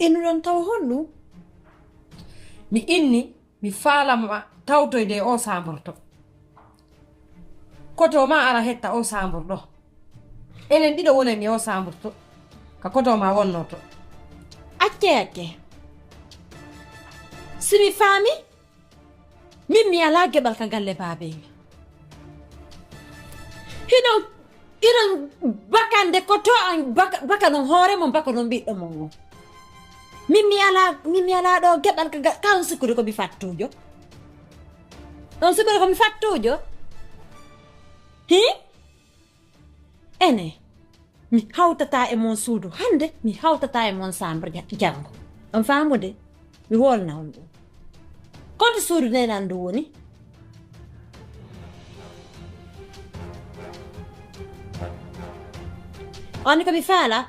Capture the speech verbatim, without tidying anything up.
Innuɗon taw honɗun? Mi inni, mi faalaa ma tawtoyde e oo saambur to. Koto maa ara hetta oo saambur ɗo. Enen ɗiɗo wonen e oo saambur to. Ka koto maa wonnoo to. Acce, acce. Si mi faami, min mi alaa geɓal ka galle baabey. Hiɗon, hiɗon bakande ko to on baka, baka non hoore mon, baka non ɓiɗɗo mon on. Min mi alaa, min mi alaa ɗo geɓal ka ga-, ka on sikkude ko mi fattuujo. On sikkude ko mi fattuujo? Hi? Ene, mi hawtataa e mon suudu hannde, mi hawtataa e mon saambre ja-, janngo. On faamude? Mi wolna on ɗum. Kono suudu ndenan ndu woni? On ko mi faala,